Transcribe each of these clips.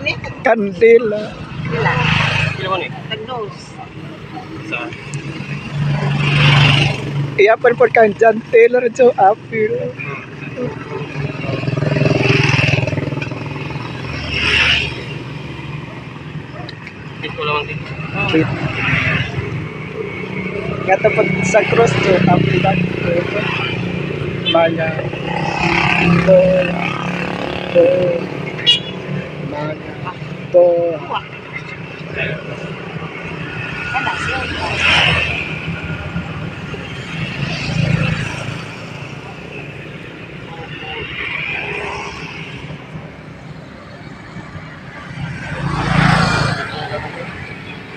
Ni? Kandila. Pila. Pila man eh? Tagnos. Sa Iyapan po kang John Taylor jo apil. Dito lang dito. Wait. Nga tapos sa cross jo apil ba? Maya. Do. Do. Maya. Do. Kuha. Kana siya.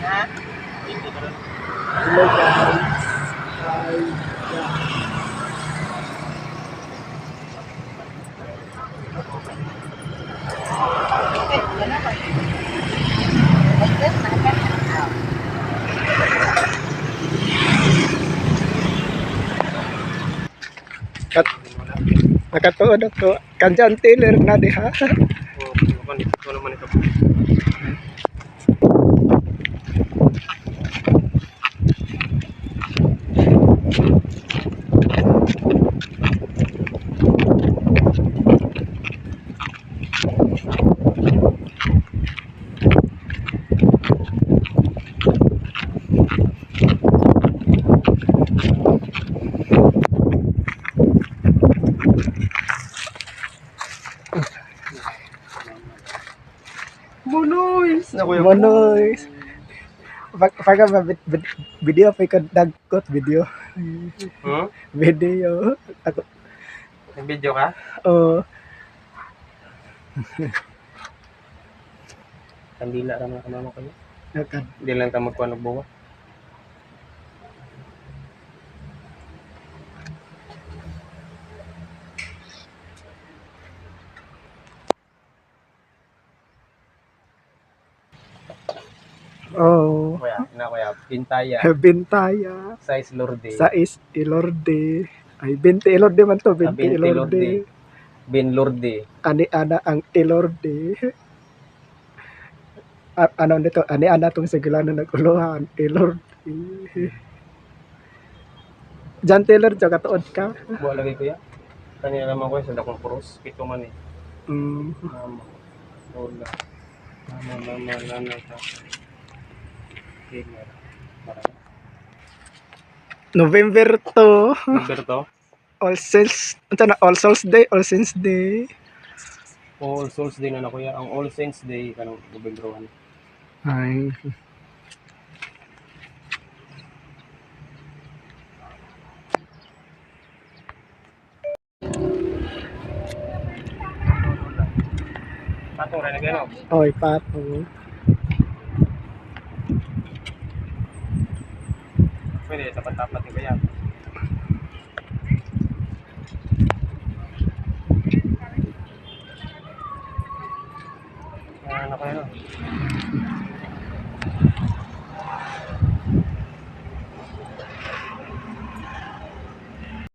Ha? Hello guys. Hi. Yeah. Eh, wala ba? Ay, na ka. Kat nakatuod ako. Kan John Taylor na diha. Oh, ito naman ito. Monois! Naku, Monois. Pag pag ba video pa ka dagkot video. Hmm? Video. Ako Nag-video ka? oh. Kandila ra man mama ko. Nakan. Hindi lang ta magkuha ng buwa. Oh. Kuya, na kuya, pintaya, Bintaya. size lorde, Sa is Ilorde. Ay, 20 Ilorde man to, 20 Ah, 20 Ilorde. Ilorde. Ben lorde. Ani ana ang Ilorde. Ano nito? Ani ana tong sigilano naguluhan. Ilorde. John Taylor, jo katuod ka. Buwa lagi kuya. Kanina naman kuya sa dakong krus, pito man eh. Mama, lola, mama, mama, nanay, tatay. Taylor. Marami. November 2, Number to? All Saints, ano na, All Souls Day, All Saints Day. All Souls Day na na kuya. Ang All Saints Day kanang November 1. Ay. Patong rin na gano'n. Oy, pato. Pwede, tapat-tapat ni kuya. Ano kuya no?